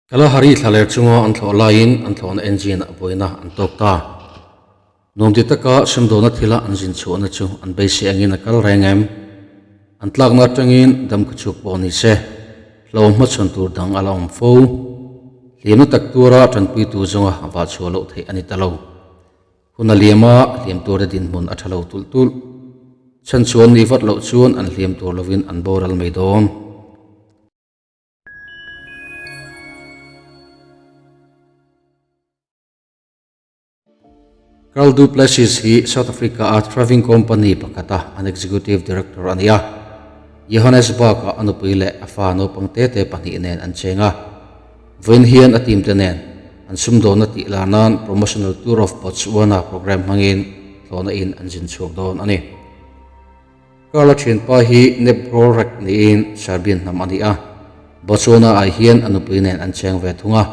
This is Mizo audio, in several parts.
Kalahari thlaler chunga an thlawh laiin an thlawhna engine ah buaina an tawk ta. Nuam ti taka sumdawna thila an zin chhuahna chu an beisei angin a kal reng em? An tlakna atangin dam khuchhuk pawh ni se, hlauhawm hmachhawn tur dang a la awm fo. Hliamna tak tura tanpuitu zawnga vah chhuah loh theih a ni ta lo. Hun a liam a, hliam turte dinhmun a tha lo tulh tulh. Chhan chuan ni vat loh chuan an hliam tur lovin an boral mai dawn. Carl Du Plessis hi South Africa-a thriving company pakhata an executive director a ni a. Johannesburg-ah a nupui leh a fa naupang tete pahnih nen an cheng a. Vawiin hian a team te nen an sumdawnna tih lar nan Promotional Tour of Botswana programme hmangin thlawhna in an zin chhuak dawn a ni. Carl-a thianpa hi Neb Grolrek niin Serbian hnam a ni a, Botswana-ah hian a nupui nen an cheng ve thung a.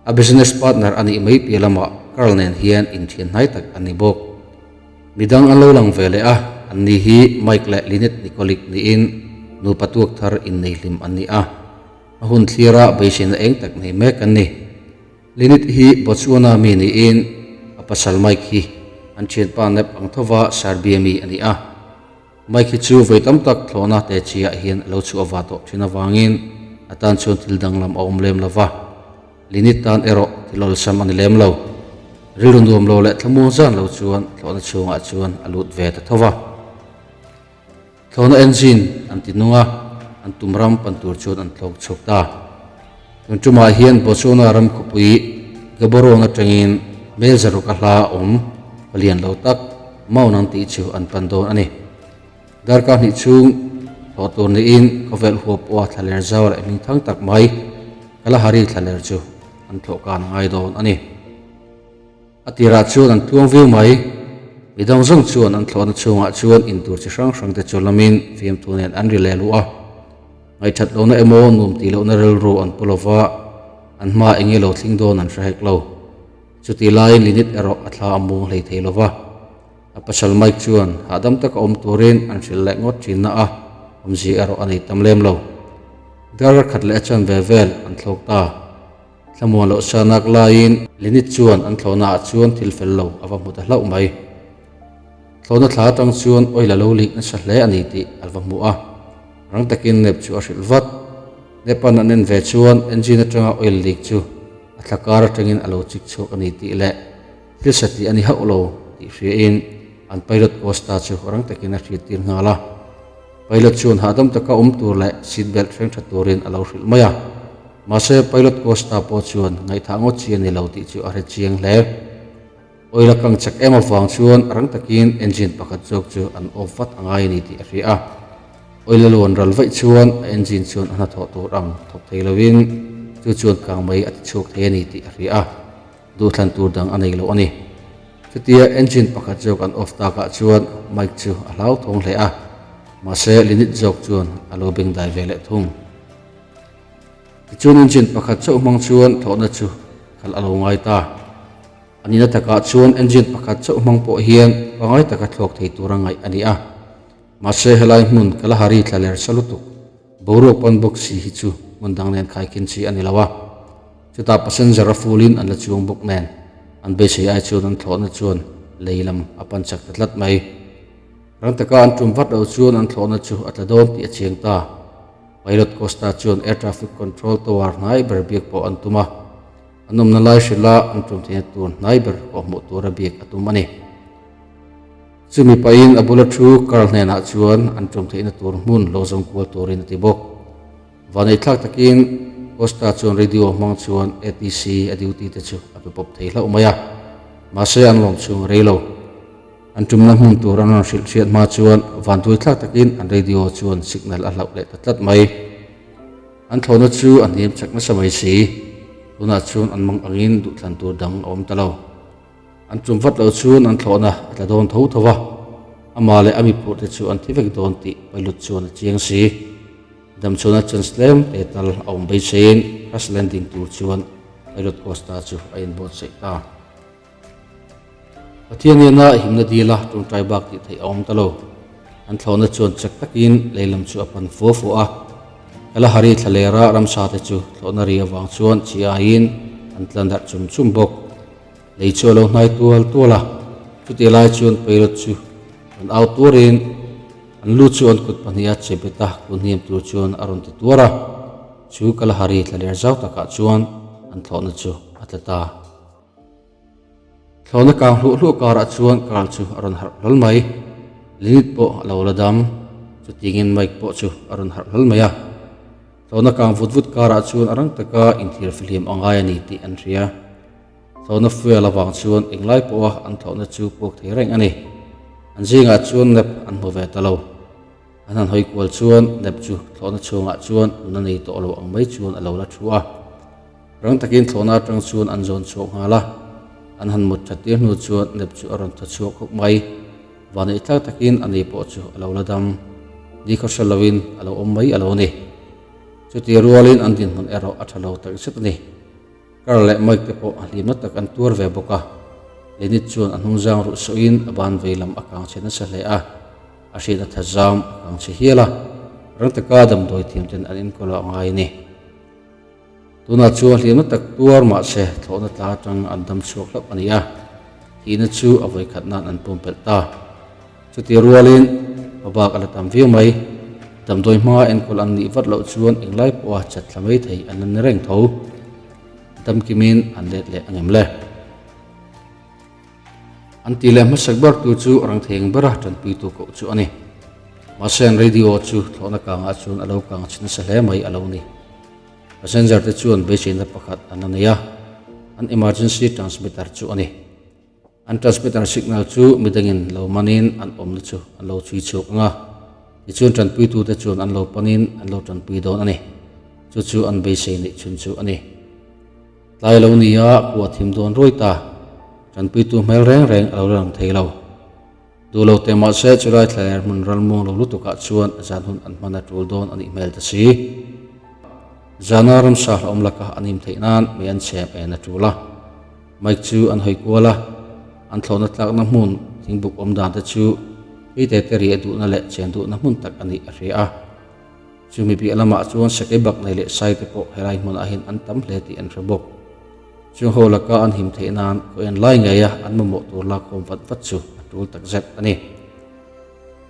A business partner a nih mai piah lamah Carl nen hian inthian hnai tak an ni bawk. Midang an lo lang ve leh a, anni hi Mike leh Lynette Nikolic niin nupa tuak thar innei hlim an ni a. A hun thlira beiseina eng tak nei mek an ni. Lynette hi Botswana mi niin a pasal Mike hi an thianpa Nep ang thova Serbia mi a ni a. Mike hi chu vawi tam tak thlawhna te chiah hian a lo chhuah va tawh thin avangin a tan chuan thil danglam a awm lem lo va. Lynette tan erawh thil awlsam a ni lem lo. Rilru nuam lo leh thlamuang zan lo chuan thlawhna chhungah chuan a lut ve ta tho va. Thlawhna engine an ti nung a, an tum ram pan tur chuan an thlawk chhuak ta. Tun tumah hian Botswana ram khawpui Gaborone atangin mel zaruk a hla awm palian lo tak Maun an tih chu an pan dawn a ni. Darkar hnih chhung thlawh tur niin khawvel huap pawha thlaler zau leh hming thang tak mai Kalahari thlaler chu an thlawh kan a ngai dawn a ni. A tirah chuan an tluang viau mai. Mi dang zawng chuan an thlawhna chhungah chuan intur chi hrang hrang te chu lamin fiamthu nen an ri leh luh a. Ngaihṭhat lohna emaw nuam tih lohna rilru an pu lova, an hma eng nge lo thling dawn an hre hek lo. Chutih laiin Lynette erawh a thla a mung hlei thei lova. A pasal Mike chuan hahdam taka awm turin an hrilh leh ngawt ṭhin na a, awmzia erawh a nei tam lem lo. Dar khat leh a chan ve vel an thlawk ta. Thlamuan loh sanak laiin Lynette chuan an thlawhnaah chuan thil fel lo a va hmu ta hlauh mai. Thlawhna thla atang chuan oil a lo leak nasa hle a ni tih a va hmu a, rang takin Nep chu a hrilh vat. Nepan an en ve chuan engine atanga oil leak chu a thla kar atangin a lo chik chhuak a ni tih leh thil satih a ni hauh lo tih hriain an pilot Costa chu rang takin a hriattir nghal a. Pilot chuan hahdam taka awm tur leh seat belt hreng tha turin a lo hrilh mai a. Mahse, pilot Costa pawh chuan ngaihthah ngawt chi a ni lo tih chu a hre chiang hle. Oil a kang chak em avang chuan rang takin engine pakhat zawk chu an off vat a ngai a ni tih a hria a. Oil a luan ral vaih chuan a engine chuan a hnathawh tur ang thawk thei lovin chu chuan kang mai a ti chhuak thei a ni tih a hria a. Duhthlan tur dang a nei lo a ni. Chutia engine pakhat zawk an off takah chuan Mike chu a hlauthawng hle a, mahse Lynette zawk chuan a lo bengdai ve leh thung. Tichuan engine pakhat chauh hmang chuan thlawhna chu khalh a lo ngai ta. A nihna takah chuan engine pakhat chauh hmang pawh hian pangai taka thlawk thei tura ngaih a ni a. Mahse helai hmun Kalahari thla ler sa lutuk boruak pawn bawk si hi chu hmun dang nen khaikhin chi a ni lo a. Chutah passenger a full in an la chuang bawk nen an beisei ai chuan an thlawhna chuan lei lam a pan chak ta tlat mai. Rang taka an tum vat loh chuan an thlawhna chu a tla dawn tih a chiang ta. Pilot Costa chuan air traffic control tower hnai ber biak pawh an tum a, an awmna lai hrilh a an tum theihna tur hnai ber pawh hmuh tura biak a tum a ni. Chumi pahin a bula thu Carl hnenah chuan an tum theihna tur hmun lo zawng kual turin a ti bawk. Vaneithlak takin Costa chuan radio hmang chuan ATC a duty te chu a pe pawp thei hlauh mai a, mahse an lawm chhung a rei lo. An tumna hmun tur an rawn hrilh hriat hma chuan vantuaithlak takin an radio chuan signal a hlauh leh ta tlat mai. An thlawhna chu a hniam chak nasa mai si, tunah chuan an mang angin duhthlan tur dang a awm ta lo. An tum vat loh chuan an thlawhna a tla dawn tho tho a, amah leh a miphurh te chu an thi vek dawn tih pilot chuan a chiang si. Damchhuahna chance tlem te tal a awm beiseiin crash landing tur chuan pilot Costa chu a inbuatsaih ta. Pathian nena himna dila tawngtai bak tih theih a awm ta lo. An thlawhna chuan chak takin lei lam chu a pan fua fua a. Kalahari thlalera ramsa te chu thlawhna ri avang chuan chi aiin an tlan darh chum chum bawk. Lei chu a lo hnai tual tual a, chutih lai chuan pilot chu rawn au tuarin an lu chu an kut pahniha che bet a, kun hniam tur chuan a rawn ti tuar a. Chu Kalahari thlaler zau takah chuan an thlawhna chu a tla ta. Thlawhna kang hluah hluah karah chuan Carl chu a rawn harh hlawl mai. Linit pawh a lo la dam. Chutingin Mike pawh chu a rawn harh hlawl mai a. Thlawhna kang vut vut karah chuan a rang taka inthir fihlim a ngai a ni tih an hria. Thlawhna fuel avang chuan englai pawha an thlawhna chu puak thei reng a ni. An zingah chuan Nep an hmu ve ta lo. An han hawi kual chuan Nep chu thlawhna chhungah chuan nuna nei tawh lo ang mai chuan a lo la thu a. Rang takin thlawhna atang chuan an zawn chhuak nghal a, an han mut that tir hnu chuan nep chu a rawn thaw chhuak khawp mai. Vanneih tlak takin a ni pawh chu a lo la dam. Ni khaw hre loin a lo awm mai a lo ni. Chuti rualin an dinhmun erawh a tha lo tak zet a ni. Carl leh Mike te pawh a hlimna tak an tuar ve bawk a. Lenit chuan a hnungzang ruh sawhin a ban vei lam a kang chhe nasa hle a, a hriatna tha zam a kang chhe hial a, rang taka damdawi thiam ten an enkawl a ngai a ni. Tunah chuan hliamna tak tuar mahse thlawhna tla atang an dam chhuak hlauh a ni a, thihna chu a vawikhat nan an pumpelh ta. Chutih rualin hmabak a la tam viau mai. Damdawi hmanga enkawl an nih vat loh chuan englai pawha chat thla mai thei an la ni reng tho. Damkimin an let leh angem le? An ti leh hmasak ber tu chu rang theng bera tanpuitu koh chu a ni. Mahse an radio chu thlawhna kangah chuan a lo kang chhe nasa hle mai a lo ni. Passenger te chuan beiseina pakhat an la nei a, an emergency transmitter chu a ni. An transmitter signal chu midangin lo manin an awmna chu an lo chhui chhuak ang a, tichuan tanpuitute chuan an lo panin an lo tanpui dawn a ni. Chu chu an beisei neih chhun chu a ni. Tlai lo ni a, khua thim dawn ruai ta. Tanpuitu hmel reng reng a lo la lang thei lo. Duh lo teh mahse chulai thlaler hmun ral muang lo lutukah chuan zan hun an hman a tul dawn a nih hmel ta si. Zana ramsa hlauhawm laka an him theih nan mei an chhem en a tul a. Mike chu an hawi kual a, an thlawhna tlakna hmun thingbuk awm dan te chu keite te riah duhna leh chen duhna hmun tak a nih a hria a. Chumi piah lamah chuan sakei bak nei leh sai te pawh helai hmunah hian an tam hle tih an hre bawk. Chung ho laka an him theih nan khaw en lai ngeia an mamawh tur lakkhawm vat vat chu a tul tak zet a ni.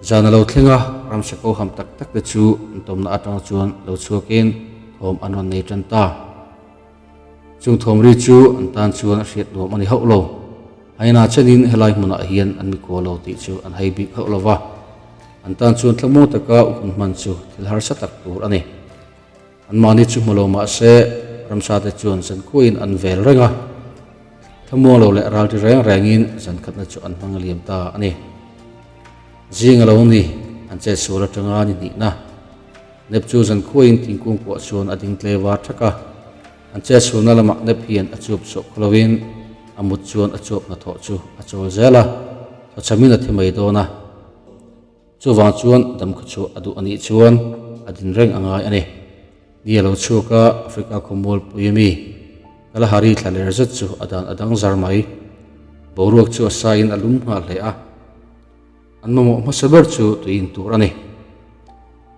Zan a lo thleng a, ramsa ko ham tak tak te chu an tawmna atang chuan lo chhuakin thawm an rawn nei tan ta. Chung thawm ri chu an tan chuan a hriat nuam a ni hauh lo. Haina chenin helai hmunah hian an mikhual lo tih chu an hai bik hauh lo va, an tan chuan thlamuang taka hun hman chu thil harsa tak tur a ni. Anmahni chu hmu lo mah se, ramsate chuan zankhuain an vel reng a, thlamuang lo leh ralti reng rengin zankhatna chu an hmang liam ta a ni. Zing a lo ni, an chet sual atanga ni hnihna. Nep chu zankhuain thingkung kuah chuan a ding tle var thak a, an chet sualna lamah nep hian a chuap chhuah khaw loin a mut chuan a chuap hnathawh chu a chawl zel a, thawchhamin a thi mai dawn a. Chuvang chuan damkhaw chhuah a duh a nih chuan a din reng a ngai a ni. Ni a lo chhuak a, Africa khawmualpui ami Kalahari thla ler zet chu a dan a dang zar mai. Boruak chu a saiin a lum nghal hle a. An mamawh hmasa ber chu tui in tur a ni.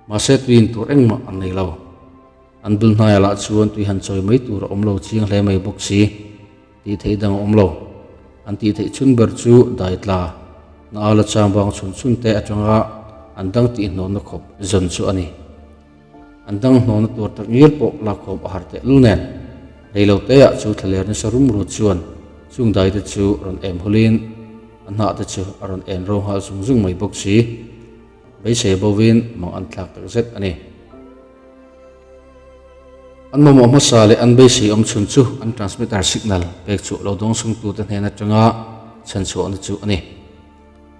Mahse tui in tur engmah an nei lo. An bul hnaiah lah chuan tui han chawi mai tur a awm lo chiang hle mai bawk si. Tih theih dang a awm lo. An tih theih chhun ber chu dai tla, na ala chang bang chhun chhun te atanga an dang tih hnawhna khawp zawn chu a ni. An dang hnawhna tur tak ngial pawh lakkhawm a har teh lul nen. Rei lo te ah chu thlaler nasa rum rut chuan chung dai te chu rawn em hulin a hnah te chu a rawn en ro nghal zung zung mai bawk si. Beisei bovin mang an thlak tak zet a ni. An mamawh hmasa leh an beisei awm chhun chu an transmitter signal pek chhuah lo dawng sungtute hnen atanga chhan chhuahna chu a ni.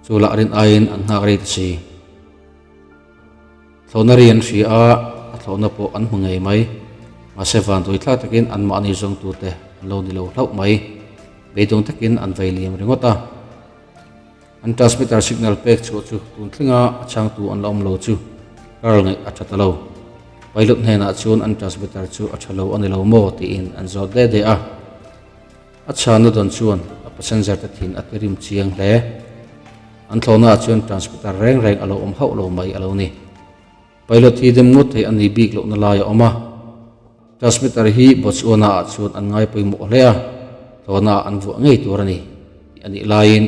Chu lah rin aiin an nghak rei ta si. Thlawhna ri an hria a, a thlawhna pawh an hmu ngei mai. Mahse vanduai thlak takin anmahni zawngtute an lo ni lo hlauh mai. Beidawng takin an vei liam ringawt a. An transmitter signal pek chhuah chu tun thlenga a chhangtu an la awm lo chu Carl ngaih a tha ta lo. Pilot hnenah chuan an transmitter chu a tha lo a ni lo maw tiin an zawt de de a. A chhanna dawn chuan a passenger te thin a ti rim chiang hle. An thlawhnaah chuan transmitter reng reng a lo awm hauh lo mai a lo ni. Pilot hi dem ngawt thei a ni bik lohna lai a awm a. Transmitter hi Botswana ah chuan an ngai pawimawh hle a, thlawhna ah an vuah ngei tur a ni tih a nih laiin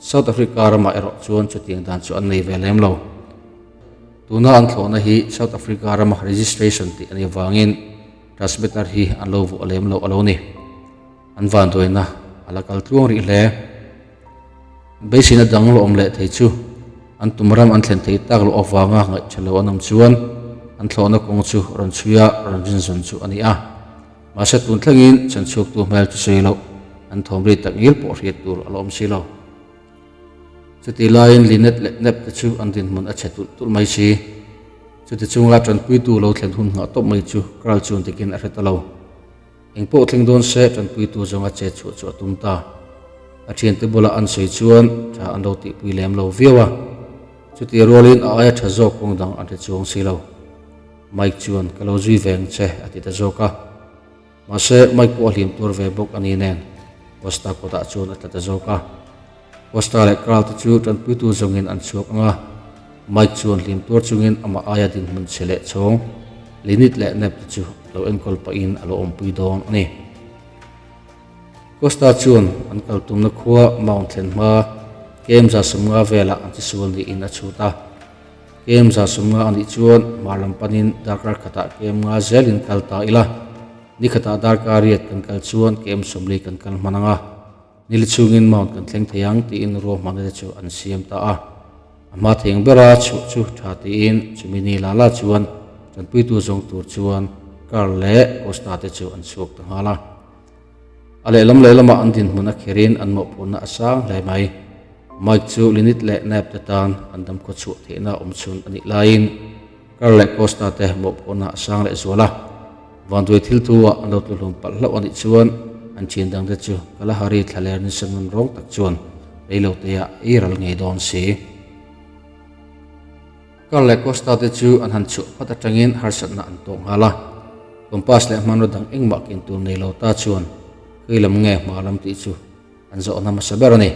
South Africa ramah erawh chuan chutiang dan chu an nei ve lem lo. Tuna an thlawhna hi South Africa rama registration tih a nih avangin transmitter hi an lo vuah lem lo a lo ni. An vanduaina a la kal tluang rih hle. Beiseina dang lo awm leh thei chu an tum ram an thlen thei tak loh avanga ngaihṭha lo an awm chuan an thlawhna kawng chu rawn chhui a, rawn rinzawn chu a ni a. Mahse tun thlengin chhanchhuaktu hmel chu sawi loh, an thawm ri tak ngil pawh hriat tur a la awm si lo. Chutih laiin Linet leh Nep te chu an dinhmun a chhe tulh tulh mai si. Chuti chunga ṭanpuitu lo thlen hun nghah tawp mai chu Carl chuan dikin a hre ta lo. Eng pawh thleng dawn se tanpuitu zawnga chet chhuah chu a tum ta. A thiante bulah an sawi chuan tha an lo tihpui lem lo viau a. Chutih rualin a aia tha zawk kawng dang an hre chuang si lo. Mike chuan ka lo zui ve ang che a ti ta zawk a. Mahse Mike pawh a hlim tuar ve bawk a ni nen Costa kawtah chuan a tla ta zawk a. Costa leh Carl te chu tanpuitu zawngin an chhuak ang a, Mike chuan hlim tuar chungin amah aia dinhmun chhe leh chhawng Linit leh Nep te chu lo enkawl pahin a lo awmpui dawn a ni. Costa chuan an kal tumna khua Mount thlen hma KM 150 velah an chisual niin a chhut a. KM 150 a nih chuan hmar lam panin darkar khatah KM nga zelin kal ta ila, ni khatah darkar riat kan kal chuan KM 40 kan kal hman ang a. Nil chhungin Mount kan thleng thei ang tiin ruahmanna te chu an siam ta a. A hma theng bera chhuah chu tha tiin chumi ni la la chuan tanpuitu zawng tur chuan Carl leh Costa te chu an chhuak ta nghal a. A lehlam lehlamah an dinhmun a kherin an mawhphurhna a sang hle mai. Mike chu Linit leh Nap te tan an damkhaw chhuah theihna awm chhun a nih laiin Carl leh Costa te mawhphurhna a sang leh zual a. Vanduai thil thu ah an lo tluhlum palh hlauh a nih chuan an thian dangte chu Kalahari thlaler ni sen ngun rawng tak chuan reilote ah ei ral ngei dawn si. Carl leh Costa te chu an han chhuah phat atangin harsatna an tawk nghal a. Compass leh hmanraw dang engmah ken tur nei lo ta chuan kei lam nge hma lam tih chu an zawhna hmasa ber a ni.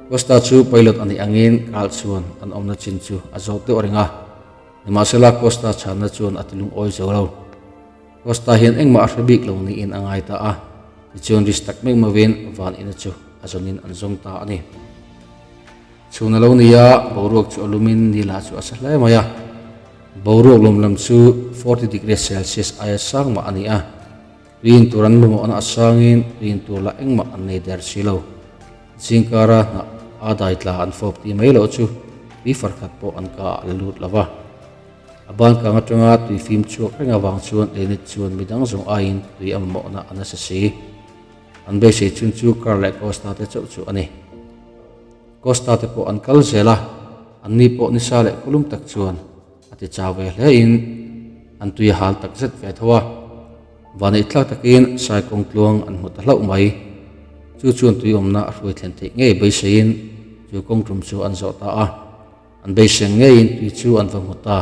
Costa chu pilot a nih angin Carl chuan an awmna chin chu a zawt deuh reng a. Nimahsela Costa chhanna chuan a ti lungawi zo lo. Costa hian engmah a hre bik lo niin a ngai ta a, tichuan risk tak mek mawiin van ina chu a zawnin an zawng ta a ni. Chhun a lo ni a, boruak chu a lumin ni lah chu a sa hle mai a. Boruak lum lam chu 40 degree Celsius aia sang mah a ni a. Tuiin tur an mamawhna a sangin tuiin tur lah engmah an nei der si lo. Zingkara hnah a dai tla an fawp ti mai loh chu tui far khat pawh an ka ah a la lut lo va. A ban kang atanga tui fim chhuak reng avang chuan Leonid chuan midang zawng aiin tui a mamawhna a nasa si. An beisei chhun chu Carl leh Costa te chauh chu a ni. Costa te pawh an kal zel a, anni pawh nisa leh khawlum tak chuan a ti chau ve hle in an tui a hal tak zet ve tho a. Vaneih tlak takin sai kawng tluang an hmu ta hlauh mai. Chu chuan tui awmna a hruai thlen theih ngei beiseiin chu kawng tum chu an zawh ta a. An beiseng ngeiin tui chu an va hmu ta.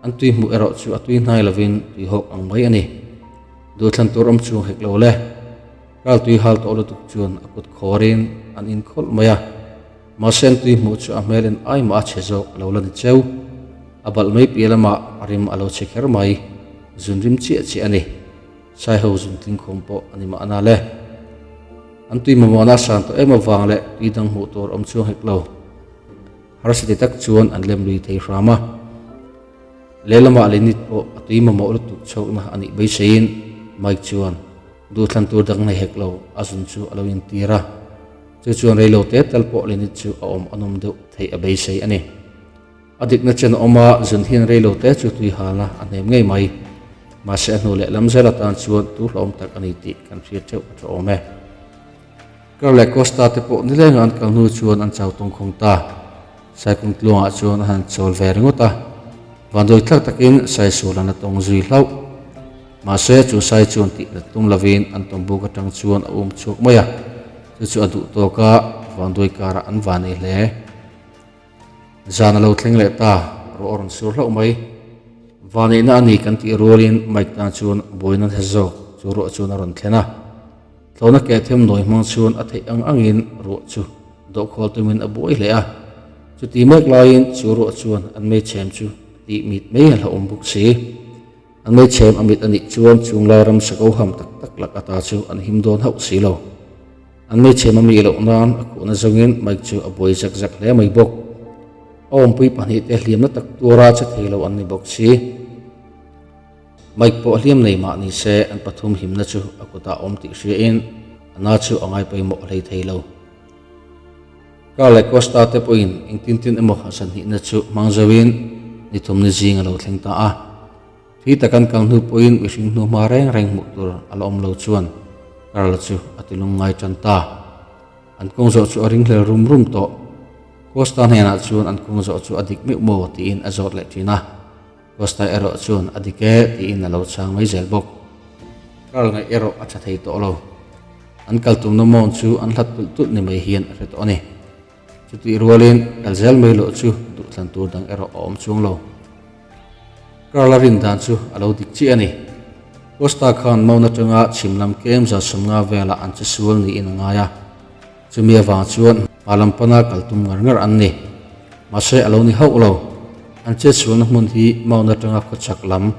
An tui hmuh erawh chu a tui hnai lovin tui hawk ang mai a ni. Duhthlan tur awm chung hek lo le. Kal tui hal tawh lutuk chuan a kut khawrin an inkhawlh mai a. Mahse an tui hmuh chu a hmel en ai mah a chhe zawk a lo la ni cheu. A balh mai piah lamah a rim a lo chhe kher mai. Zun rim chiah chiah a ni. Saiho zun tling khawm pawh a ni mahna le. An tui mamawhna a san tawh em avang leh tui dang hmuh tur awm chuang hek lo. Harsa ti tak chuan an lem lui thei hram a. Lehlamah Lenit pawh a tui mamawh lutuk chhawkna a nih beiseiin Mike chuan duhthlan tur dang nei hek lo a zun chu a lo intir a. Chu chuan reilo te tal pawh Lenit chu a awm a nawm deuh theih a beisei a ni. A dikna chen a awm a, zun hian reilo te chu tui halna a hnem ngei mai. Mahse a hnu leh lam zel atan chuan tu hlawm tak a ni tih kan hriat theuh a tha awm e. Kar leh Costa te pawh nilenga an kal hnu chuan an chau tawngkhawng ta. Saikung tluangah chuan a han chawl ve ringawt a, vanduai thlak takin Saisual an la tawng zui hlauh. Mahse, chu sai chuan tih nat tum lovin an tawmbuk atang chuan a um chhuak mai a, chu chu a duh tawk a, vanduai karah an va nei hle. Zan a lo thleng leh ta, ruah a rawn sur hlauh mai. Vaneihna a ni kan tih rualin Mike tan chuan buaina nasa zawk chu ruah chuan a rawn thlen a. Tlawhna keh them nawi hmang chuan a theih ang angin ruah chu dawhkhawl tumin a buai hle a. Chuti mek laiin chu ruah chuan an meichhem chu a Tih mit mai a hlauhawm bawk si. An meichhem a mit a nih chuan chunglai ram sako ham tak tak lak ata chu an him dawn hauh si lo. An meichhem a mi loh nan a khuhna zawngin Mike chu a buai zak zak hle mai bawk. A awmpui pahnihte hliamna tak tura che thei lo an ni bawk si. Mike pawh hliam nei mah ni se an pathum himna chu a kutah awm tih hriain a na chu a ngaipawimawh hlei thei lo. Carl leh Costa te pawhin engtin tin emaw a sanhnihna chu hmang zoin ni thum ni zing a lo thleng ta a. Thui tak an kal hnu pawhin mihring hnu hma reng reng hmuh tur a la awm lo chuan Carl chu a ti lungngai tan ta. An kawng zawh chu a ringhlel rum rum tawh. Costa hnenah chuan an kawng zawh chu a dik meuh maw tiin a zawt leh thin a. Costa erawh chuan a dik e tiin a lo chhang mai zel bawk. Carl ngaih erawh a tha thei tawh lo. An kal tumna mawn chu an hlat tulh tulh ni mai hian a hre tawh a ni. Chutih rualin kal zel mai loh chu duhthlan tur dang erawh a awm chuang lo. Carl a rin dan chu a lo dik chiah a ni. Costa khan mawn atanga chhim lam kem za sawmnga velah an che sual niin a ngai a. Chumi avang chuan hma lam pana kal tum ngar ngar an ni. Mahse a lo ni hauh lo. An chetsualna hmun hi Mount atanga khawchhak lam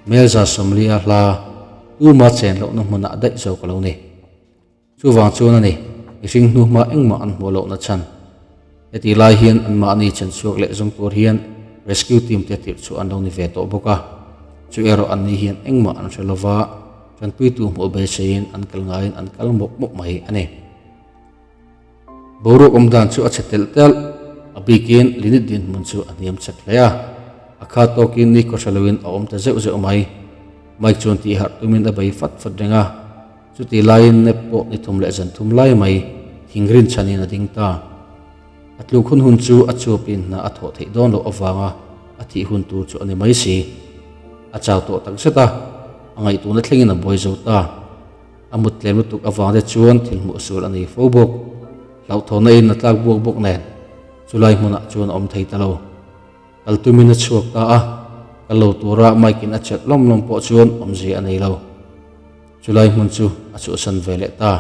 Melza Sawmlia hla tuma chen lohna hmunah daih zawk a lo ni. Chuvang chuan a ni, mihring hnuhma engmah an hmuh lohna chhan. Heti lai hian anmahni chen chhuak leh zawng tur hian rescue team te tirh chhuah an lo ni ve tawh bawk a. Chu erawh anni hian engmah an hre lova, tanpuitu hmuh beiseiin an kal ngaiin an kal mawp mawp mai a ni. Boruak awm dan chu a chhe telh telh, a bikin Linit dinhmun chu a hniam chak hle a, a kha tawkin ni kawhra loin a awm ta zeuh zeuh mai. Mike chuan tih harh tumin a bei fat fat reng a, chutih laiin Nep pawh ni thum leh zan thum lai mai thing rin chhanin a ding ta. A tluk hun hun chu a chuapin hna a thawh theih dawn loh avanga a thih hun tur chu a ni mai si. A chau tawh takzet a, a ngaihtuahna thlengin a buai zo ta. A mut tlem lutuk avang te chuan thil hmuh sual a nei fo bawk. Hlauhthawhna in a tlak buak bawk nen chulai hmunah chuan a awm thei ta lo. Kal tumin a chhuak ta a, kal lo tura Mike in a chelh lawm lawm pawh chuan awmzia a nei lo. Chulai hmun chu a chhuahsan ve leh ta.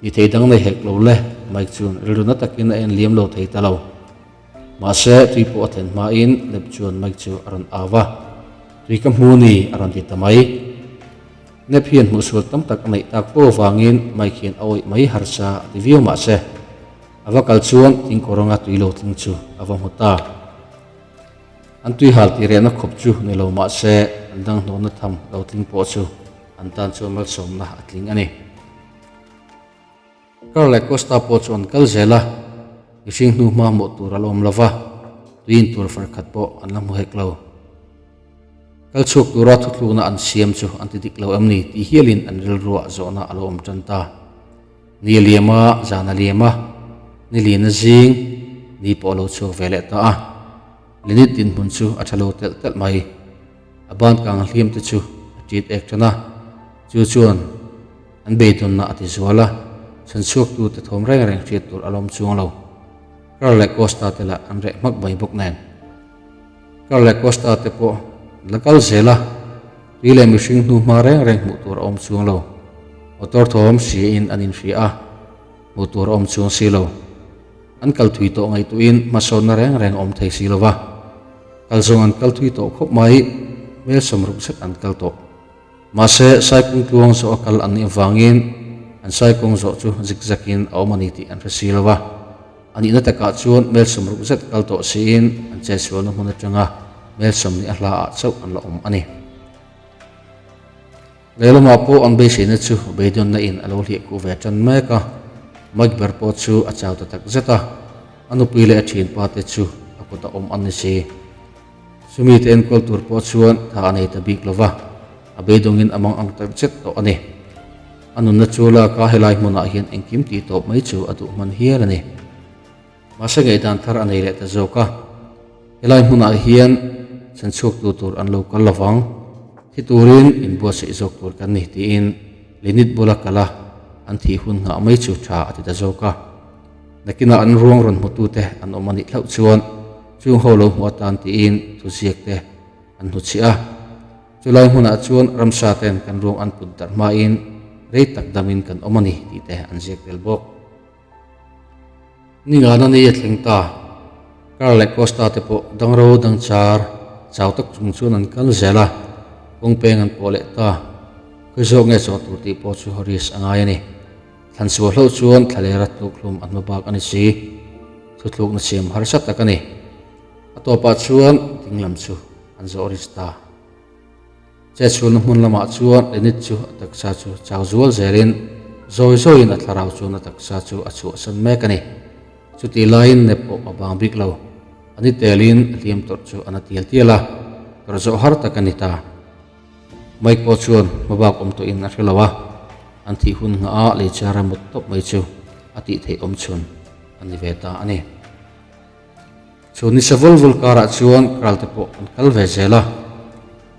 Ti thei dang nei hek lo le, Mike chuan rilru na takin a en liam lo thei ta lo. Mahse, tui pawh a thlen hmain Nep chuan Mike chu a rawn au va, Tui ka hmu ni, a rawn ti ta mai. Nep hian hmuhsual tam tak a neih tak fo avangin Mike hian a awih mai harsa a ti viau mahse, a va kal chuan thingkawr anga tui lo tling chu a va hmu ta. An tui hal tih rehna khawp chu ni lo mahse, an dang hnawhna tham lo tling pawh chu an tan chuan malsawmna a tling a ni. Carl leh Costa pawh chu an kal zel a, mihring hnu hma hmuh tur a la awm lo va, tui in tur far khat pawh an la hmu hek lo. Kal chhuak tura thutlukna an siam chu an ti dik lo em ni tih hialin an rilruah zawhna a lo awm tan ta. Ni a liam a, zan a liam a, ni lin a zing, ni pawh a lo chhuak ve leh ta a. Lenit dinhmun chu a tha lo telh telh mai. A ban kang hliam te chu a tit ek tan a, chu chuan an beidawnna a ti zual a, chhan chhuaktute thawm reng reng hriat tur a lawm chuang lo. Carl leh Costa te lah an reh hmak mai bawk nen. Carl leh Costa te pawh an la kal zel a, tui leh mihring hnu hma reng reng hmuh tur a awm chuang lo. Motor thawm hriain an inhria a, hmuh tur a awm chuang si lo. An kal thui tawh ngaihtuahin hmasawnna reng reng a awm thei si lo va. Kal zawng an kal thui tawh khawp mai, hmel sawmruk zet an kal tawh. Mahse, Saikung tluang zawh a kal an nih avangin an Saikung zawh chu zigzag-in a awm a ni tih an hre si lo va. A nihna takah chuan hmel sawmruk zet kal tawh siin an chetsualna hmun atanga hmel sawmhnih a hlaah chauh an la awm a ni. Lehlamah pawh an beiseina chu beidawnna in a lo hliah kuh ve tan mek a, Mike ber pawh chu a chau ta tak zet a, a nupui leh a thianpa te chu a kut a awm an ni si. Chumi te enkawl tur pawh chuan tha a nei ta bik lo va, a beidawngin a mang ang tak zet tawh a ni. A nunna chu lak a helai hmunah hian engkim tih tawp mai chu a duh hman hial a ni. Mahse ngaihdan thar a nei leh ta zawk a, helai hmunah hian chhanchhuaktu tur an lo kal lovang, thi turin inbuatsaih zawk tur kan ni tiin Linit bula kal a, an thih hun nghah mai chu tha a ti ta zawk a. Nakinah an ruang rawn hmutute an awm a nih hlauh chuan chung ho lo hmu atan tiin thuziak te an hnuchhiah a. Chulai hmunah chuan ramsa ten kan ruang an put darh hmain rei tak damin kan awm a ni tih te an ziak tel bawk. Ni ngana ni a thleng ta. Carl leh Costa te pawh dangro dangchar. Chau tak chung chuan an kal zel a, kawng peng an pawh leh ta. Khawi zawk nge chawh tur tih pawh chu risk a ngai a ni. Thlan sual hlauh chuan thlalera tluk hlum a hnu bak a ni si. Thutlukna siam harsa tak a ni. A tawpah chuan ding lam chu an zawh risk ta. Chetchhulna hmun lamah chuan Lenit chu a taksa chu chau zual zelin zawi zawiin a thlarau chuan a taksa chu a chhuahsan mek a ni. Chutih laiin nep pawh a bang bik lo. A ni telin a hliam tawrh chu a na tial tial a, tawrh zawh har tak a ni ta. Mike pawh chuan hmabak awm tawhin a hre lo a, an thih hun nghah a leichara mut tawp mai chu a tih theih awm chhun a ni ve ta a ni. Chu ni sa vul vul karah chuan Kral te pawh an kal ve zel a,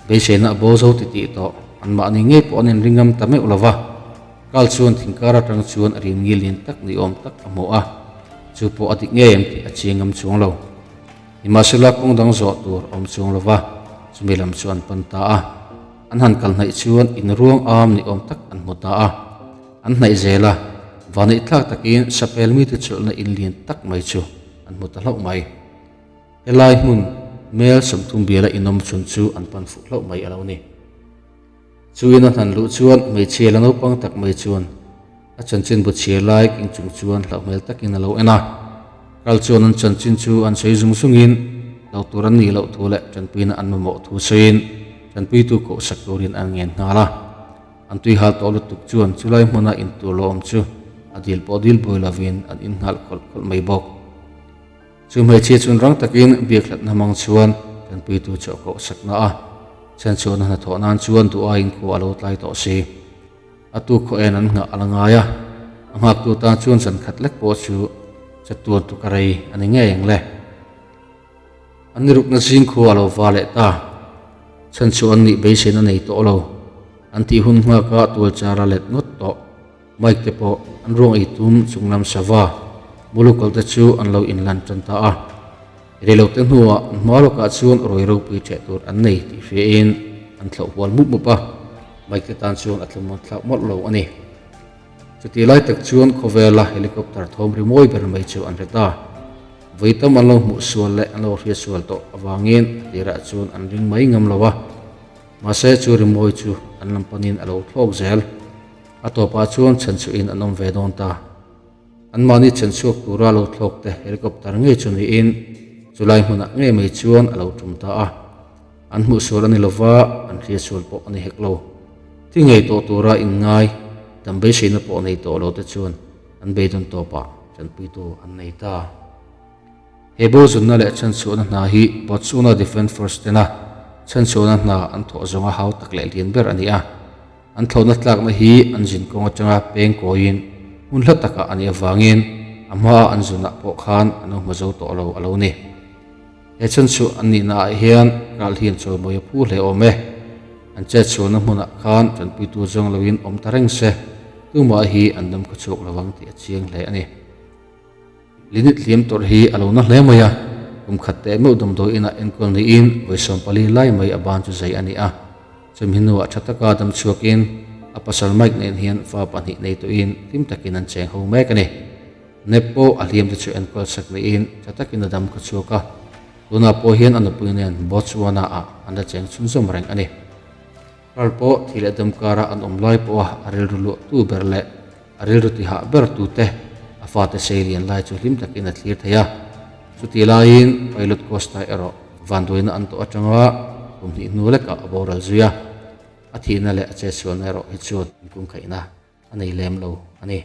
beiseina a bo zo titih tawh anmahni ngei pawh an inring ngam ta meuh lo va. Kral chuan thingkar atang chuan a rin ngil lian tak ni awm tak a hmu a, chu pawh a dik ngei em tih a chiang ngam chuang lo. Nimahsela kawng dang zawh tur a awm chuang lo va, chumi lam chu an pan ta a. An han kal hnaih chuan in ruang am ni awm tak an hmu ta a, an hnaih zel a, vanneih thlak takin sapel mite chawlhna in lian tak mai chu an hmu ta hlauh mai. Helai hmun mel 30 biala inawm chhun chu an pan fuh hlauh mai a lo ni. Chu in a hnan luh chuan hmeichhia la naupang tak mai chuan a chanchin bu chhiar lai king chung chuan hlauh hmel takin a lo en a. Kal chuan an chanchin chu an sawi zung zungin lo tur an nih loh thu leh tanpuina an mamawh thu sawiin tanpuitu kohsak turin an ngen nghal a. An tui hal tawh lutuk chuan chulai hmuna intur lo awm chu a dil pawh dil buai lovin an innghal khawlh khawlh mai bawk. Chu hmeichhia chun rang takin biakhlatna hmang chuan tanpuitu chu a koh sakna a, chhanchhuahna hnathawh nan chuan duh aiin khua a lo tlai tawh si. A tu khaw en an nghah a la ngai a, a nghaktu tan chuan zan khat lek pawh chu chatuan tuk a rei a ni ngei ang le. An nirukna zing khua a lo va leh ta. Chhanchhuah an nih beiseina nei tawh lo. An tih hun nghaka tualchar a let ngawt tawh. Mike te pawh an ruang ei tum chung lam sava mulukal te chu an lo inlan tan ta a. Reilo te hnuah an hma lawkah chuan ruai ropui ṭheh tur an nei tih hriain an thlauh hual mup mup a, Mike te tan chuan a thlamuan thlak mawlh lo a ni. Chutih lai tak chuan khawvela helicopter thawm ri mawi ber mai chu an hre ta. Vawi tam an lo hmuh sual leh an lo hriat sual tawh avangin a tirah chuan an ring mai ngam lo a, mahse chu rimawi chu an lam panin a lo thlawk zel. A tawpah chuan chhanchhuahin an awm ve dawn ta. Anmahni chhanchhuak tura lo thlawk te helicopter ngei chu niin chulai hmunah ngei mai chuan a lo tum ta a. An hmuh sual a ni lova, an hria sual pawh a ni hek lo. Thi ngei tawh tura inngai, dam beiseina pawh nei tawh lo te chuan an beidawn tawpah tanpuitu an nei ta. He bozunna leh chhanchhuahna hna hi Botswana Defence Force tena chhanchhuahna hna an thawh zawnga hau tak leh lian ber a ni a. An thlawhna tlakna hi an zin kawng atanga peng kawiin hmun hla takah a nih avangin a hmaa an zunah pawh khan an lo hmu zo tawh lo a lo ni. He chhanchhuah an nihna ah hian ral hian chawimawi a phu hle awm e. An chetchhuahna hmunah khan tanpuitu zawng loin awm ta reng se, tumah hi an dam khawchhuak lovang tih a chiang hle a ni. Linit hliam tawrh hi a lo na hle mai a, kum khat teh meuh damdawi inah enkawl niin vawi 14 lai mai a ban chu zai a ni a. Chumi hnuah tha taka dam chhuakin a pasal Mike nen hian fa pahnih nei tawhin hlim takin an cheng ho mek a ni. Nep pawh a hliam te chu enkawl sak niin tha takin a dam kha chhuak a, tunah pawh hian a nupui nen Botswana ah an la cheng chhunzawm reng a ni. Ral pawh thih leh dam kara an awm lai pawha a rilru luahtu ber leh A rilru tihah ber tute a fate sei lian lai chu hlim takin a thlir thei a. Chutih laiin Pilot Costa erawh vanduaina an tawh atanga kum hnih hnu lekah a boral zui a. A thihna leh a chetsualna erawh hi chuan inkungkhaihna a nei lem lo a ni.